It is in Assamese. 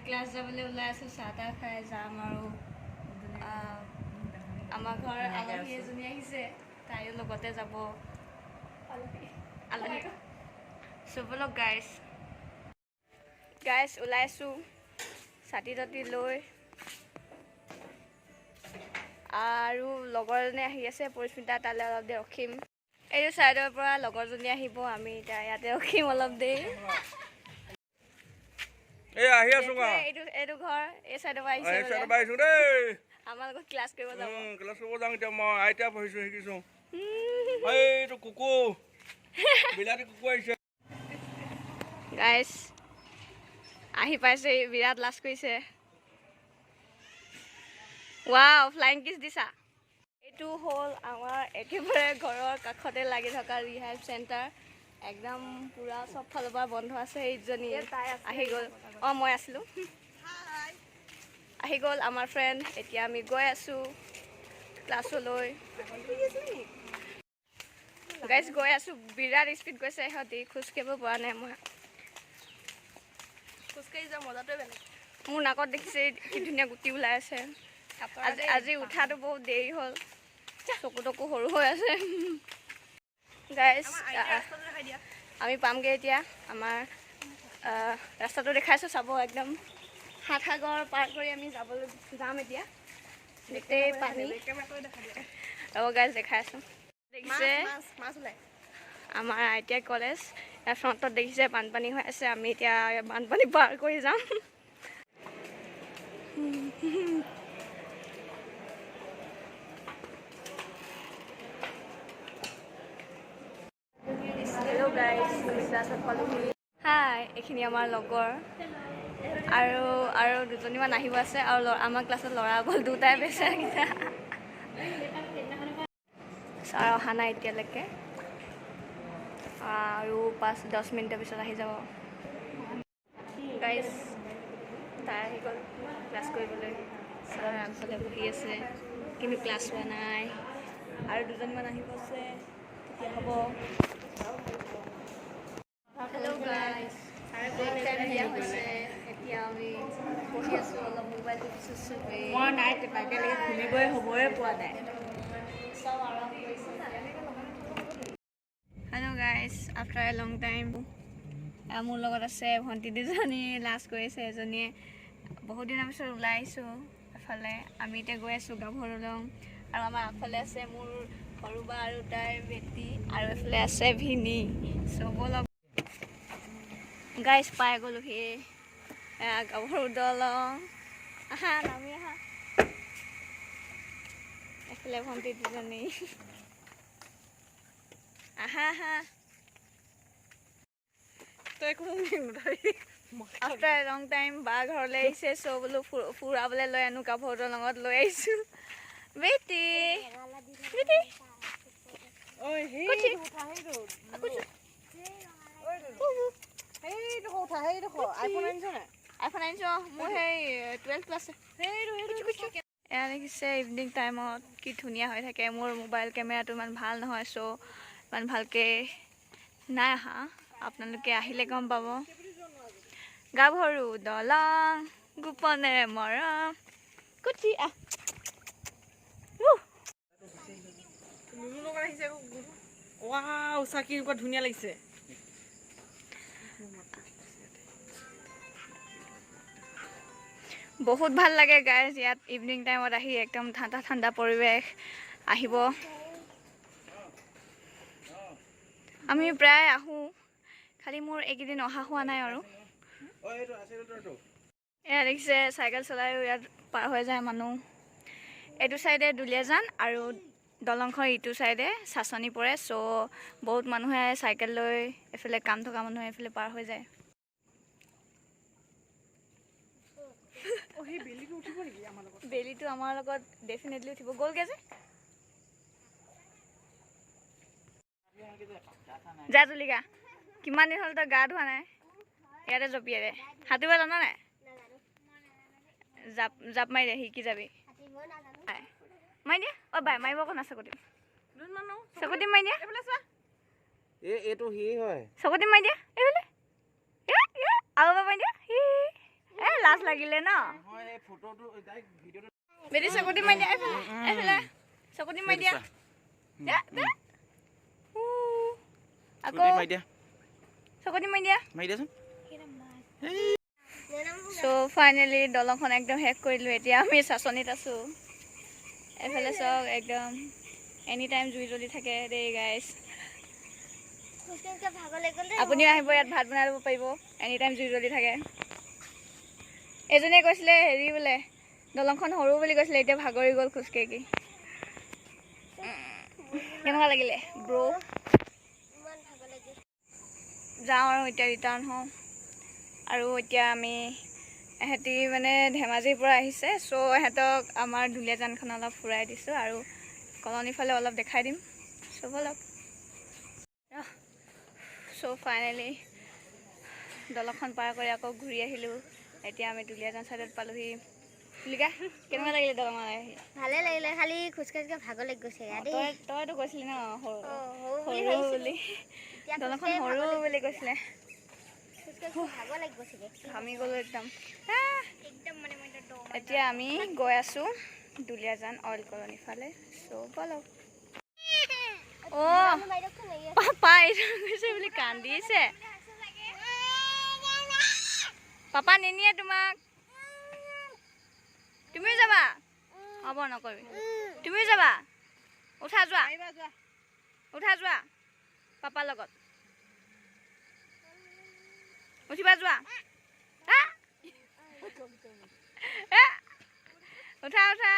ক্লাছ যাবলৈ ওলাই আছোঁ, চাহ তাহ খাই যাম। আৰু আমাৰ ঘৰৰ আলহী এজনী আহিছে, তাইও লগতে যাব আলহী। চ' ব'লক গাইজ। গাইজ, ওলাইছোঁ ছাতি তাতি লৈ আৰু লগৰজনী আহি আছে পৰিস্মিতা, তালৈ অলপ দেৰি ৰখিম। এইটো ছাইডৰ পৰা লগৰজনী আহিব, আমি এতিয়া ইয়াতে ৰখিম অলপ দেৰি। এই আহি আছো। এইটো ঘৰ এই ছাইডৰ পৰা আহিছে। এই ছাইডৰ পৰা আহিছো দেই। আমাৰ লগত ক্লাছ কৰিব যাব। ক্লাছ কৰিব যাওঁ এতিয়া। মই I T I পঢ়িছোঁ, শিকিছোঁ। এইটো কুকুৰ, বিলাতী কুকুৰ আহিছে। গাইজ, আহি পাইছে, বিৰাট লাজ কৰিছে। ৱাও, ফ্লাইং কিছ দিছা। এইটো হ'ল আমাৰ একেবাৰে ঘৰৰ কাষতে লাগি থকা ৰিহাইব চেণ্টাৰ। একদম পূৰা চব ফালৰ পৰা বন্ধ আছে। এইজনী আহি গ'ল। অঁ, মই আছিলোঁ। আহি গ'ল আমাৰ ফ্ৰেণ্ড। এতিয়া আমি গৈ আছোঁ ক্লাছলৈ। গাইজ, গৈ আছোঁ, বিৰাট স্পীড গৈছে সিহঁতি, খোজকাঢ়িব পৰা নাই মই। খোজকাঢ়ি যোৱা মজাটোৱে বেলেগ। মোৰ নাকত দেখিছে কি ধুনীয়া গুটি ওলাই আছে। আজি উঠাটো বহুত দেৰি হ'ল, চকু তকু সৰু হৈ আছে। গাইজ, আমি পামগৈ এতিয়া। আমাৰ ৰাস্তাটো দেখাইছোঁ, চাব। একদম সাতসাগৰ পাৰ কৰি আমি যাবলৈ যাম এতিয়া। গোটেই পানী। ৰ'ব গাইজ, দেখাই আছোঁ। দেখিছে, আমাৰ I T I college ইয়াৰ ফ্ৰণ্টত দেখিছে বানপানী হৈ আছে। আমি এতিয়া বানপানী পাৰ কৰি যাম। হেল্ল' গাইজ, আমি ক্লাছত পালোহি। হাই, এইখিনি আমাৰ লগৰ আৰু দুজনীমান আহিব আছে। আৰু আমাৰ ক্লাছত ল'ৰা অকল দুটাই, বেচেৰাকেইটা। ছাৰ অহা নাই এতিয়ালৈকে, আৰু 5-10 মিনিটৰ পিছত আহি যাব। গাইজ, তাই আহি গ'ল ক্লাছ কৰিবলৈ। ছাৰ আগফালে বহি আছে, কিন্তু ক্লাছ হোৱা নাই। আৰু দুজনীমান আহিব আছে, তেতিয়া হ'ব। হেল্ল' গাইজ, ব্ৰেক টাইম দিয়া হৈছে। এতিয়া আমি বহি আছোঁ, অলপ মোবাইল টিপিছোঁ চবেই। মই নাই টিপা এতিয়ালৈকে, খুলিবই হ'বই পোৱা নাই। চব আৰাম কৰিছে। Hello guys, after a long time মোৰ লগত আছে ভণ্টি দুজনী, লাজ কৰিছে এজনীয়ে। বহুত দিনৰ পিছত ওলাই আহিছোঁ এফালে। আমি এতিয়া গৈ আছোঁ গাভৰু দলং। আৰু আমাৰ আগফালে আছে মোৰ সৰু বা আৰু তাইৰ বেটি, আৰু এইফালে আছে ভিনী। চ' ব'লক গাইজ, পাই গ'লোহি এয়া গাভৰু দলং। আহা, নামি আহা। এফালে ভণ্টি দুজনী। আহা আহা। তই একো নুঠাবি। আফটাৰ এ লং টাইম বা ঘৰলৈ আহিছে, চ' বোলো ফুৰাবলৈ লৈ আনো। গাভৰু দলঙত লৈ আহিছোঁ। বেটি, বেটি। ঐ, কুচি। সেইটো উঠা, সেইটো সেইটো উঠা, সেইটো আইফোন আনিছ নাই? আইফোন আনিছোঁ। অঁ, মোৰ সেই 12 ক্লাছ। সেইটো সেইটো। এয়া দেখিছে, ইভিনিং টাইমত কি ধুনীয়া হৈ থাকে। মোৰ মোবাইল কেমেৰাটো ইমান ভাল নহয়, চ' ইমান ভালকৈ নাই অহা। আপোনালোকে আহিলে গম পাব। গাভৰু দলং, গোপনে মৰম। কুচি, আহ। উহ। নুনু লগত আহিছে আকৌ। ৱাও, চা কেনেকুৱা ধুনীয়া লাগিছে। বহুত ভাল লাগে গাইজ ইয়াত ইভিনিং টাইমত আহি, একদম ঠাণ্ডা ঠাণ্ডা পৰিৱেশ। আহিব, আমি প্ৰায় আহোঁ, খালি মোৰ এইকেইদিন অহা হোৱা নাই। আৰু এয়া দেখিছে, চাইকেল চলায়ো ইয়াত পাৰ হৈ যায় মানুহ। এইটো চাইডে দুলীয়াজান আৰু দলংখন ইটো চাইডে চাচনি পৰে। চ' বহুত মানুহে চাইকেল লৈ এইফালে, কাম থকা মানুহে এইফালে পাৰ হৈ যায়। অ, সেই বেলিটো উঠিব নেকি আমাৰ লগত? বেলিটো আমাৰ লগত ডেফিনেটলি উঠিব। গ'লগৈ যে। যা তুলিকা, কিমান দিন হ'ল তই গা ধোৱা নাই, ইয়াতে জঁপিয়াই দে। সাঁতুৰিব জান নাই? জাপ জাপ মাৰি দে, শিকি যাবি। মাৰি দিয়া। অ বাই, মাৰিব আকৌ না। চকুটি চকুটি মাৰি দিয়া। এইফালে চোৱা। এই এইটো সি হয়। চকুটি মাৰি দিয়া এইফালে। এ, এ। আৰু এবাৰ মাৰি দিয়া। এ লাজ লাগিলে ন? বেটি, চকুটি মাৰি দিয়া। এইফালে, এইফালে চকুটি মাৰি দিয়া। দে, দে। উ, আকৌ মাৰি দিয়া। চকুটি মাৰি দিয়া। মাৰি দিয়াচোন। চ' ফাইনেলি দলংখন একদম শেষ কৰিলোঁ। এতিয়া আমি চাচনিত আছোঁ। এইফালে চাওক, একদম এনি টাইম জুই জ্বলি থাকে দেই গাইজ। আপুনিও আহিব, ইয়াত ভাত বনাই ল'ব পাৰিব। এনি টাইম জুই জ্বলি থাকে। এজনীয়ে কৈছিলে হেৰি বোলে দলংখন সৰু বুলি কৈছিলে, এতিয়া ভাগৰি গ'ল খোজকাঢ়ি। কেনেকুৱা লাগিলে ব্ৰ'? যাওঁ আৰু এতিয়া ৰিটাৰ্ণ হওঁ। আৰু এতিয়া আমি এহেঁতি মানে ধেমাজিৰ পৰা আহিছে, চ' এহেঁতক আমাৰ দুলীয়াজানখন অলপ ফুৰাই দিছোঁ আৰু কলনীৰ ফালে অলপ দেখাই দিম। চ' ব'লক। চ' ফাইনেলি দলংখন পাৰ কৰি আকৌ ঘূৰি আহিলোঁ। এতিয়া আমি দুলীয়াজান চাইডত পালোহি। তুলিকা, কেনেকুৱা লাগিলে দলঙত আহি? ভালে লাগিলে, খালি খোজকাঢ়ি ভাগৰ লাগি গৈছে। অঁ, তইতো কৈছিলি ন সৰু সৰু বুলি। সৰু বুলি, দলংখন সৰু বুলি কৈছিলে। ভাগৰ লাগি গৈছেগে। ঘামি গ'লো একদম। একদম মানে মই এতিয়া আমি গৈ আছোঁ দুলীয়াজান অইল কলনী ফালে। চ' ব'লক। অ' পাপা এইটো গৈছে বুলি কান্দিছে। পাপা নিনিয়ে তোমাক। তুমিও যাবা? হ'ব, নকৰিবি। তুমিও যাবা? উঠা যোৱা, উঠা যোৱা, পাপাৰ লগত উঠিবা যোৱা। হা? এ, উঠা উঠা।